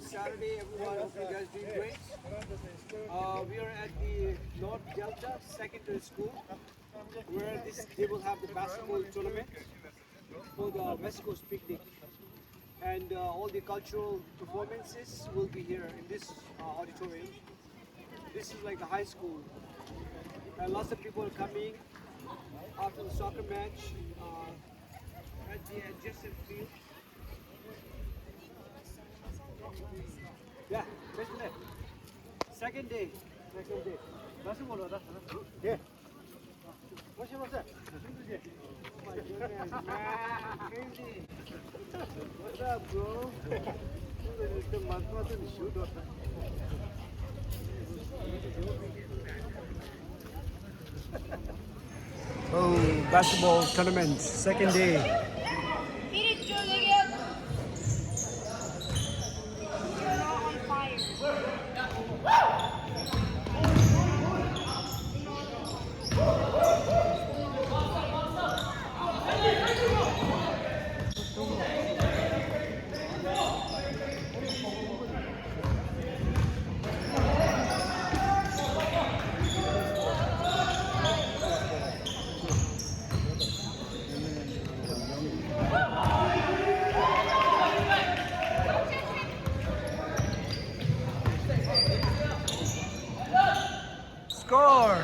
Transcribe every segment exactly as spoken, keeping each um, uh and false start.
Saturday, everyone. Hope you guys doing great. Uh, we are at the North Delta Secondary School, where this they will have the basketball tournament for the West Coast picnic, and uh, all the cultural performances will be here in this uh, auditorium. This is like the high school, and lots of people are coming after the soccer match uh, at the adjacent field. Yeah, second day. Second day. Basketball. Yeah. What's your, what's that? Oh my goodness, man. Crazy. What's up, bro? Oh, basketball tournament, second day. Score!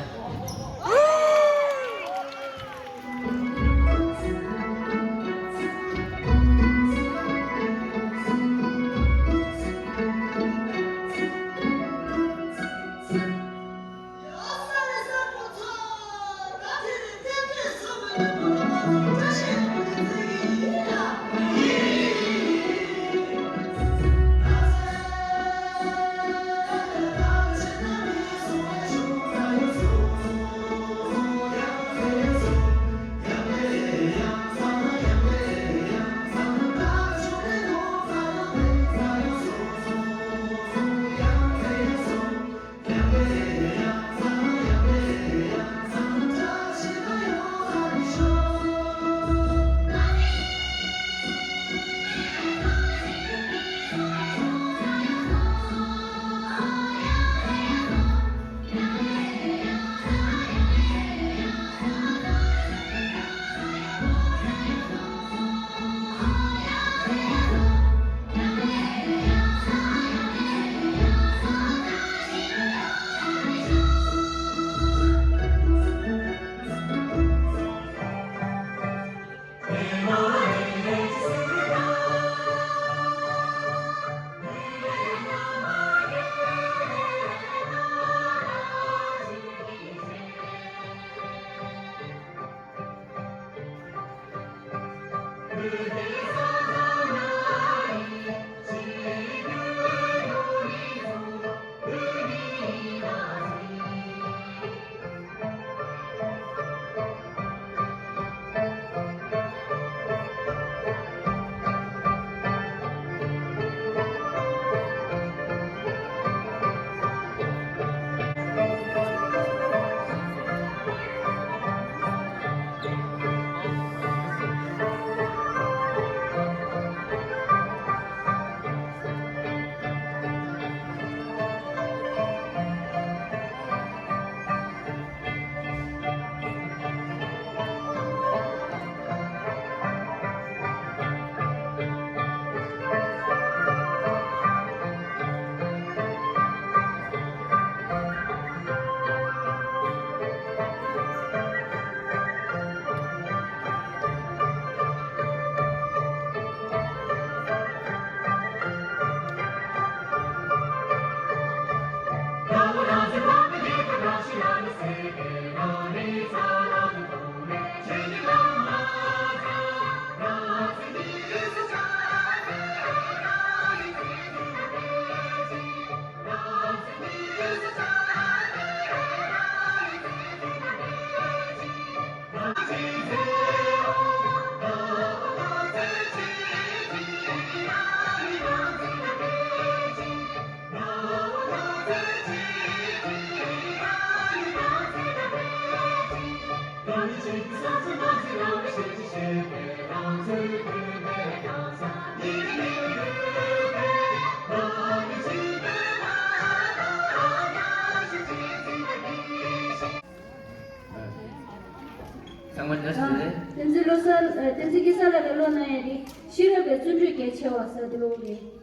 བསྟན་འཛིན་སྐལ་བཟང་ལགས་ཀྱིས་ཀློག་གནང་ཡ་དེ་ཤེས་རབ་པའི་བརྩོན་འགྲུས་གལ་ཆེ་བ་ཟེར་དེ་ཀློག་གི་རེད།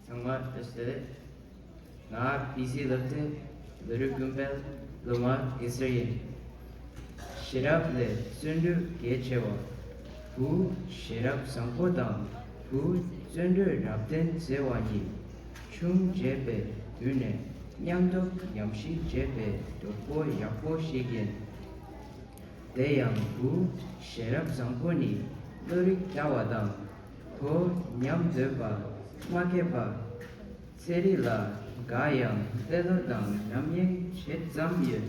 ཚང་མ་བཀྲ་ཤིས་བདེ་ལེགས། ང་བི་སི་ལབ་སྟེ་ལ་རི་ཀུན་དཔལ་སློབ་མ་གེ་སར་ཡིན། ཤེས་རབ་ལས་བརྩོན་འགྲུས་གལ་ཆེ་བ། བུ་ཤེས་རབ་བཟང་པོ་དང་བུ་བརྩོན་འགྲུས་རབ་བརྟན་ཟེར་བ་གཉིས་ཆུང་བྱས་པའི་དུས་ནས་མཉམ་དུ་ཉམས་ཞིབ་བྱས་པའི་གྲོགས་པོ་ཡག་པོ་ཞིག་ཡིན། དེ་ཡང་བུ་ཤེས་རབ་བཟང་པོ་ནི་བློ་རིག་བཀྲ་བ་དང་། ཁོ་ཉམས་དོད་པ། མ་མཁས་པ། ཚན་རིག་ལ་དགའ་ཡང་ལྟད་མོ་དང་རྣམ་གཡེང་བྱེད་ཙམ་ཡོད།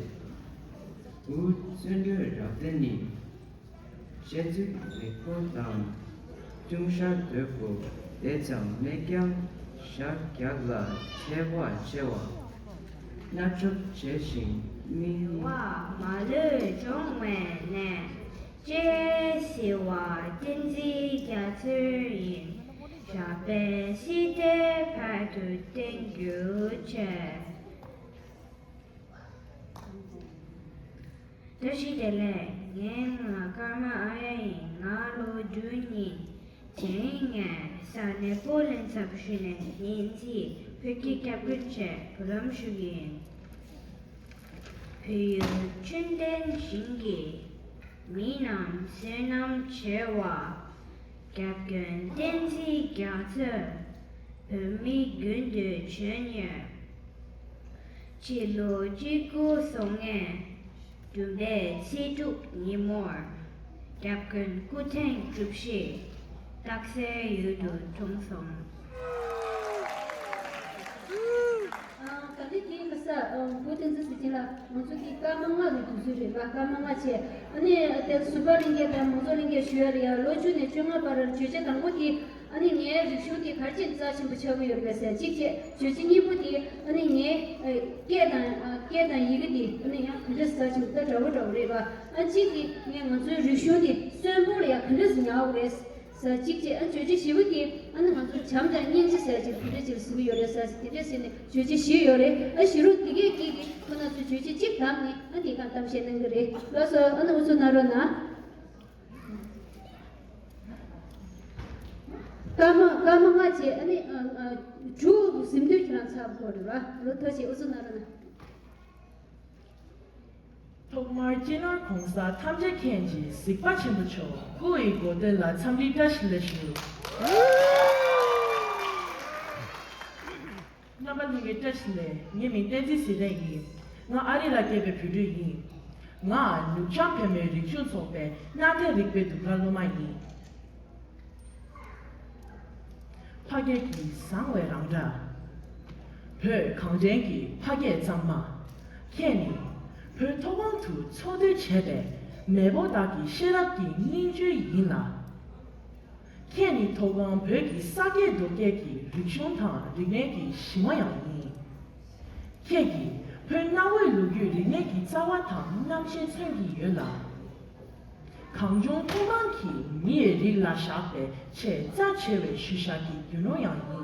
བུ་བརྩོན་འགྲུས་རབ་བརྟན་ནི། དཔྱད་ཚུལ་རིག་པོ་དང་། ཅུང་ཟད་དོད་པོ། དེ་ཙམ་མེད་ཀྱང་ཤར་རྒྱག་ལ་ཁྱད་པར་ཆེ་བ། སྣ་ཚོགས་བྱས་ཤིང་མི། བ་མ་ལུས་སྦྱོང་བའི་གནས། ཅེས་ཞུ་བ་བསྟན་འཛིན་རྒྱ་མཚོ་ཡིན། ཞབས་པད་སྲིད་མཐའི་བར་དུ་བརྟན་གྱུར་ཅིག་བཀྲ་ཤིས་བདེ་ལེགས། ངའི་མིང་ལ་ཀརྨ་ཨརྱ་ཡིན། ང་ལོ་བཅུ་གཉིས། དེ་རིང་ངས་ས་གནས་པོ་ལན་ཚབ་ཞུས་ནས་བསྟན་འཛིན་བོད་ཀྱི་སྐྱབས་མགོན་ཆེད་བུ་ལམ་ཞུ་གི་ཡིན། བོད་ཡུལ་ཆོས་ལྡན་ཞིང་གི་མི་རྣམས་བསོད་ནམས་ཆེ་བ། སྐྱབས་མགོན་བསྟན་འཛིན་རྒྱ་མཚོས་བོད་མི་མདུན་དུ་བྱོན་ཡོད། ཕྱི་ལོ་གཅིག་དགུ་སོ་ལྔའི་བདུན་པའི་ཚེས་དྲུག་ཉིན་མོར་སྐྱབས་མགོན་སྐུ་ཕྲེང་བཅུ་བཞི་སྟག་སེར་ཡུལ་དུ་འཁྲུངས་སོང་། ཨ། ད་ལྟའི་དེའི་ཁ་ས་ཨ། བུ་བསྟན་འཛིན་ཟེར་མཁན་ལ་ང་ཚོ་གི་སྐར་མ་ལྔ་གི་དུས་ཚོད་རེད་པ། སྐར་མ་ལྔ་བྱས། ཨ་ནི་དེ་ཟུར་པ་གླིང་ག་དང་མང་ཚོགས་གླིང་ག་ཞུ་ཡ་རེད་ཡ། ལོ་བཅུ་ནས་བཅོ་ལྔ་བར་བརྗོད་བྱ་དང་པོ་དེ། ཨ་ནི་ངའི་རིག་གཞུང་དེ་ག་རེ་བྱས་རྩ་ཆེན་པོ་ཆགས་ཀྱི་ཡོད་རེད་པས་ཟེར་གཅིག་བྱས། བརྗོད་བྱ་གཉིས་པོ་དེ་ཨ་ནི་ངའི་ཨ། སྐད་དང་ཨ། སྐད་དང་ཡི་གེ་དེ་ཨ་ནི་ཡང་ག་འདྲས་རྩ་ཆེན་པོ་ད་འདྲ་བོ་འདྲ་བོ་རེད་པ། ཨ་གཅིག་དེ་ངས་ང་ཚོའི་རིག་གཞུང་དེ་གསོན་པོ་ལ་ཡང་ག་འདྲས་ཉར་བ་རེད་ཟེར་གཅིག་བྱས། ཨ་བརྗོད་བྱ་བཞི་པོ་དེ་ཨ་ནི་ང་ཚོ་བྱམས་དང་སྙིང་རྗེ་ཟེར་གཅིག་དེ་འདྲས་ཅིག་ཟེར་གྱི་ཡོད་རེད་ཟེར། དེ་འདྲས་ཟེར་ནས་བརྗོད་བྱ་བཞི་ཡོད་རེད། ཨ་གཞི་རུ་དེ་གས་ཀྱིས་དེ་ཁོ་ན་ཚོས་བརྗོད་བྱ་གཅིག་བདམས་ནས་ཨ་དེ་ག་གཏམ་བཤད་གནང་གི་རེད། ལགས་སོ། ཨ་ནི་འུ་ཚོ་ན་རོགས་གནང་། སྐར་མ་སྐར་མ་ལྔ་བྱས། ཨ་ནི་ཨ་ཨ་དྲུག་ཟིན་དུས་ཁྱེད་རང་ཚར་དགོས་རེད་པ། ལོ་ཐོ་ཆེ་འུ་ཚོ་ན་རོགས་གནང་། ཐོག་མར་སྤྱི་ནོར་༸གོང་ས་ཐམས་ཅད་མཁྱེན་ཅིང་གཟིགས་པ་ཆེན་པོ་མཆོག་སྐུ་ཡི་གོ་སྟོན་ལ་འཚམས་འདྲི་བཀྲ་ཤིས་བདེ་ལེགས་ཞུ། རྣམ་པ་ལྷན་རྒྱས་བཀྲ་ཤིས་བདེ་ལེགས། ངའི་མིང་བསྟན་འཛིན་ཟེར་མཁན་ཡིན། ང་ཨ་རི་ལ་སྐྱེས་པའི་བོད་ཕྲུག་ཡིན། ང་ནུབ་བྱང་བོད་མིའི་རིག་གཞུང་ཚོགས་པའི་གནའ་དེང་རིག་པའི་སྒྲུབ་གར་སློབ་མ་ཡིན། ཕ་སྐད་ཀྱི་བཟང་བའི་རང་སྒྲ། བོད་གངས་ཅན་གྱི་ཕ་སྐད་གཙང་མ། ཁྱེད་ནི་བོད་མཐོ་སྒང་དུ་འཚོ་སྡོད་བྱས་པའི་མེས་པོ་དག་གི་ཤེས་རབ་ཀྱི་སྙིང་བཅུད་ཡིན་ལ། ཁྱེད་ནི་མཐོ་སྒང་བོད་ཀྱི་ས་སྐྱེས་རྡོ་སྐྱེས་ཀྱི་རིག་གཞུང་དང་རིག་གནས་ཀྱི་གཞི་མ་ཡང་ཡིན། ཁྱེད་ཀྱིས་བོད་གནའ་བོའི་ལོ་རྒྱུས་རིག་གནས་ཀྱི་རྩ་བ་དང་རྣམ་ཤེས་མཚོན་གྱི་ཡོད་ལ། གངས་ལྗོངས་མཐོ་སྒང་གི་མིའི་རིགས་ལ་བཞག་པའི་ཆེས་རྩ་ཆེ་བའི་ཤུལ་བཞག་གི་རྒྱུ་ནོར་ཡང་ཡིན།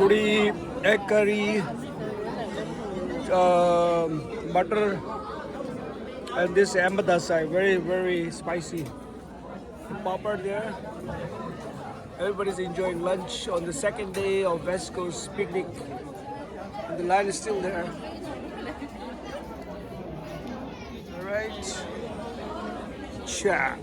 Puri, egg curry, um, butter, and this ambadasai, very, very spicy. Papad there. Everybody's enjoying lunch on the second day of West Coast picnic. And the line is still there. All right. Cha.